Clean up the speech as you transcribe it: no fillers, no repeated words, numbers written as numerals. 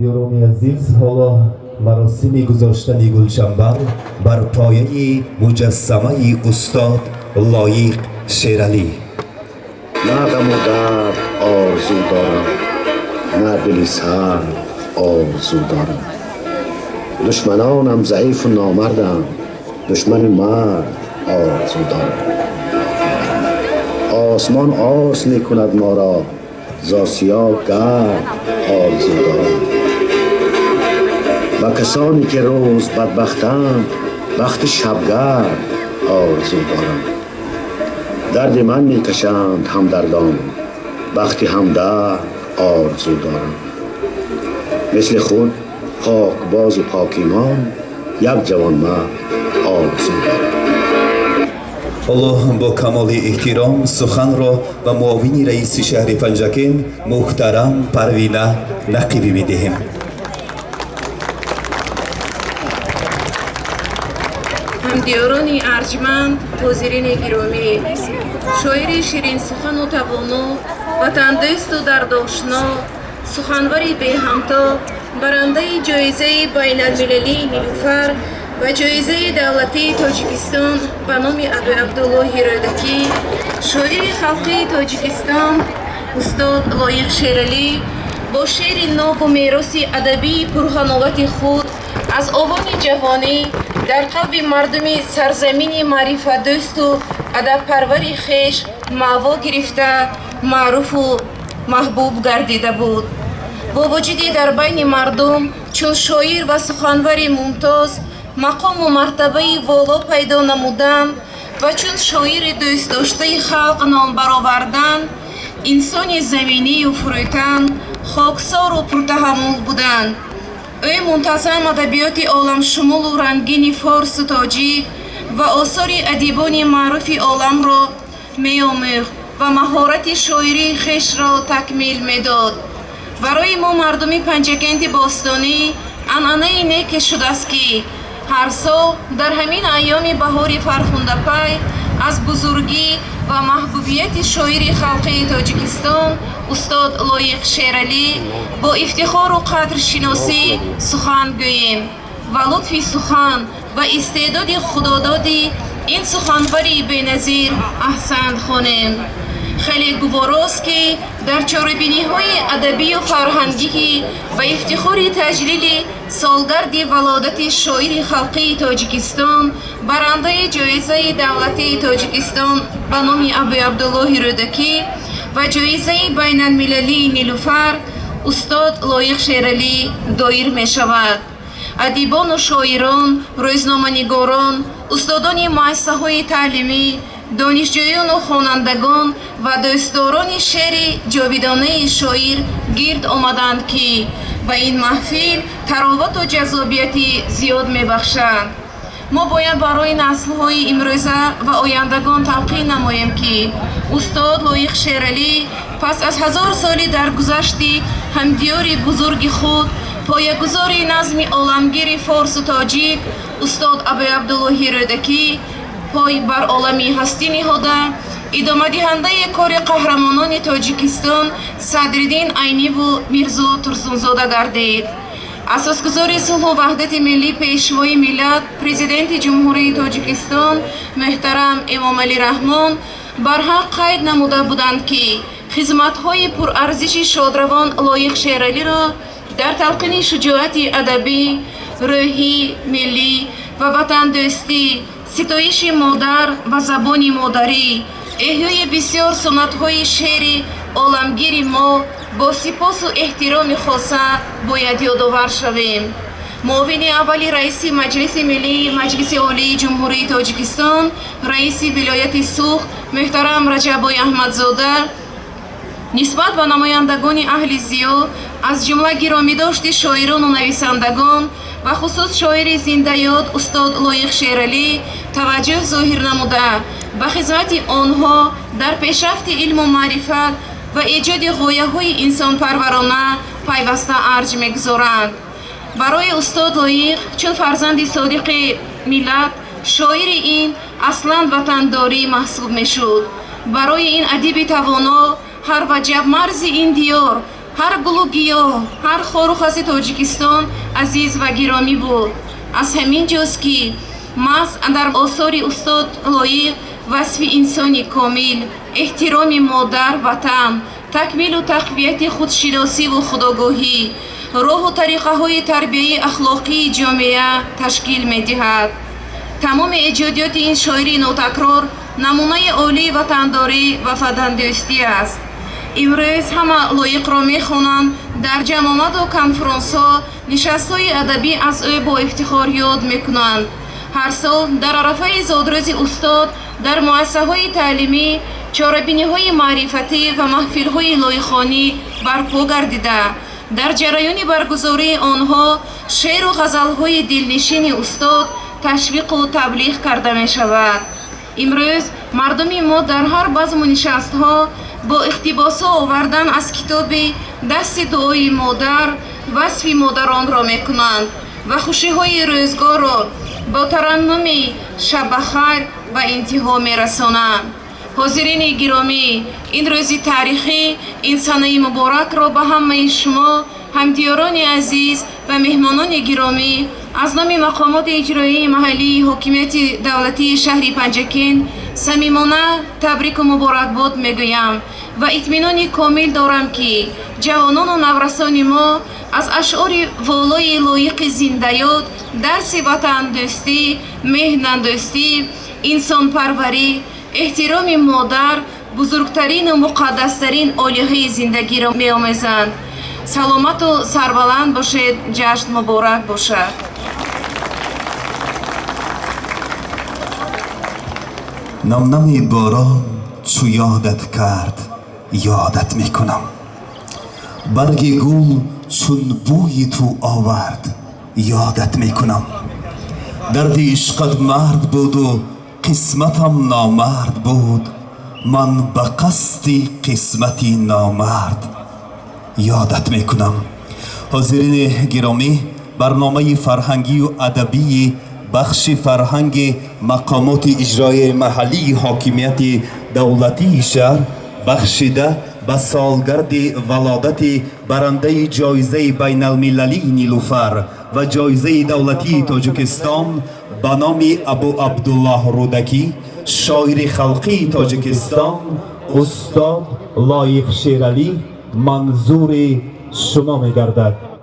Ҳамдиёрони азиз, ҳоло маросими гузоштани гулчанбар бар пояи муҷассамаи устод Лоиқ Шералӣ. На ғаму дард орзу дорам, на дили сард орзу дорам. Душманонам заифу номарданд, душмани мард орзу дорам. Осмон ос мекунад моро, з осиё гард орзу дорам. Ба касоне ки рӯз бадбахтанд, бахти шабгард орзу дорам. Дарди ман мекашанд ҳамдардон, бахти ҳамдард орзу дорам. Мисли худ покбозу покимон як ҷавонмард орзу дорам. Ҳоло бо камоли эҳтиром суханро ба муовини раиси шаҳри Панҷакент муҳтарам Парвина Нақибӣ медиҳем. Ҳамдиёрони арҷманд, ҳозирини гиромӣ, шоири ширинсухану тавоно, ватандӯсту дардошно, суханвари беҳамто, барандаи ҷоизаи байналмилалии Нилуфар ва ҷоизаи давлатии Тоҷикистон ба номи Абуабдуллоҳи Рӯдакӣ, шоири халқии Тоҷикистон устод Лоиқ Шералӣ бо шеъри нобу мероси адабии пурғановати худ аз овони ҷавонӣ дар қалби мардуми сарзамини маърифатдӯсту адабпарвари хеш маъво гирифта, маъруфу маҳбуб гардида буд. Бо вуҷуди дар байни мардум чун шоир ва суханвари мумтоз мақому мартабаи воло пайдо намудан ва чун шоири дӯстдоштаи халқ ном баровардан, инсони заминию фурӯтан, хоксору пуртаҳаммул буданд. Ӯ мунтазам адабиёти оламшумулу рангини форсу тоҷик ва осори адибони маъруфи оламро меомӯхт ва маҳорати шоирии хешро такмил медод. Барои мо, мардуми Панҷакенти бостонӣ, анъанаи неке шудааст, ки ҳар сол дар ҳамин айёми баҳори фархундапай аз бузургӣ ва маҳбубияти шоири халқии Тоҷикистон устод Лоиқ Шералӣ бо ифтихору қадршиносӣ сухан гӯем ва лутфи сухан ва истеъдоди худододи ин суханвари беназир аҳсант хонем. Хеле гуворост, ки дар чорабиниҳои адабию фарҳангӣ, ки ба ифтихори таҷлили солгарди валодати шоири халқии Тоҷикистон, барандаи ҷоизаи давлатии Тоҷикистон ба номи Абуабдуллоҳи Рӯдакӣ ва ҷоизаи байналмилалии Нилуфар устод Лоиқ Шералӣ доир мешавад, адибону шоирон, рӯзноманигорон, устодони муассисаҳои таълимӣ, донишҷӯёну хонандагон ва дӯстдорони шеъри ҷовидонаи шоир гирд омаданд, ки ба ин маҳфил таровату ҷаззобияти зиёд мебахшанд. Мо бояд барои наслҳои имрӯза ва ояндагон талқин намоем, ки устод Лоиқ Шералӣ пас аз 1000 соли даргузашти ҳамдиёри бузурги худ, поягузори назми оламгири форсу тоҷик устод Абуабдуллоҳи Рӯдакӣ, пой бар олами ҳастӣ ниҳода, идомадиҳандаи кори қаҳрамонони Тоҷикистон Садриддин Айниву Мирзо Турсунзода гардид. Асосгузори сулҳу ваҳдати миллӣ, Пешвои миллат, Президенти Ҷумҳурии Тоҷикистон муҳтарам Эмомалӣ Раҳмон барҳақ қайд намуда буданд, ки хизматҳои пурарзиши шодравон Лоиқ Шералиро дар талқини шуҷоати адабӣ, рӯҳӣ, миллӣ ва ватандӯстӣ, ситоиши модар ва забони модарӣ, эҳёи бисёр суннатҳои шеъри оламгири мо бо сипосу эҳтироми хоса бояд ёдовар шавем. Муовини аввали раиси Маҷлиси Миллии Маҷлиси Олии Ҷумҳурии Тоҷикистон, раиси вилояти Суғд муҳтарам Раҷаббой Аҳмадзода нисбат ба намояндагони аҳли зиё, аз ҷумла гиромидошти шоирону нависандагон, бахусус шоири зиндаёд устод Лоиқ Шералӣ таваҷҷӯҳ зоҳир намуда, ба хизмати онҳо дар пешрафти илму маърифат ва эҷоди ғояҳои инсонпарварона пайваста арҷ мегузоранд. Барои устод Лоиқ чун фарзанди содиқи миллат, шоири ин аслан ватандорӣ маҳсуб мешуд. Барои ин адиби тавоно ҳар ваҷаб марзи ин диёр, Ҳар гулу гиёҳ, ҳар хору хаси Тоҷикистон азиз ва гиромӣ буд. Аз ҳамин ҷост, ки маҳз дар осори устод Лоиқ васфи инсони комил, эҳтироми модар ватан, такмилу тақвияти худшиносиву худогоҳӣ, роҳу тариқаҳои тарбияи ахлоқии ҷомеа ташкил медиҳад. Тамоми эҷодиёти ин шоири нотакрор намунаи олии ватандорӣ ва ватандӯстӣ аст. Имрӯз ҳама Лоиқро мехонанд, дар ҷамъомаду конфронсҳо, нишастҳои адабӣ аз ӯ бо ифтихор ёд мекунанд. Ҳар сол дар арафаи зодрӯзи устод дар муассисаҳои таълимӣ чорабиниҳои маърифатӣ ва маҳфилҳои лоиқхонӣ барпо гардида, дар ҷараёни баргузории онҳо шеъру ғазалҳои дилнишини устод ташвиқу таблиғ карда мешавад. Имрӯз мардуми мо дар ҳар базму нишастҳо бо иқтибосҳо овардан аз китоби «Дасти дуои модар» васфи модаронро мекунанд ва хушиҳои рӯзгорро бо тараннуми «Шаббахайр» ба интиҳо мерасонанд. Ҳозирини гиромӣ, ин рӯзи таърихӣ, ин санаи муборакро ба ҳамаи шумо, ҳамдиёрони азиз ва меҳмонони гиромӣ, аз номи мақомоти иҷроии маҳаллии ҳокимияти давлатии шаҳри Панҷакент самимона табрику муборакбод мегӯям ва итминони комил дорам, ки ҷавонону наврасони мо аз ашъори волои Лоиқи зиндаёд дарси ватандӯстӣ, меҳнатдӯстӣ, инсонпарварӣ, эҳтироми модар, бузургтарину муқаддастарин олиҳаи зиндагиро меомезанд. Саломату сарбаланд бошед, ҷашн муборак бошад! Намнами борон чу ёдат кард, ёдат мекунам. Барги гул чун бӯи ту овард, ёдат мекунам. Дарди ишқат мард буду қисматам номард буд, ман ба қасди қисмати номард ёдат мекунам. Ҳозирини гиромӣ, барномаи фарҳангию адабии бахши фарҳанги мақомоти иҷроияи маҳаллии ҳокимияти давлатии шаҳр, бахшида ба солгарди валодати барандаи ҷоизаи байналмилалии «Нилуфар» ва ҷоизаи давлатии Тоҷикистон ба номи Абу Абдуллоҳ Рӯдакӣ, шоири халқии Тоҷикистон, устод Лоиқ Шералӣ манзури шумо мегардад.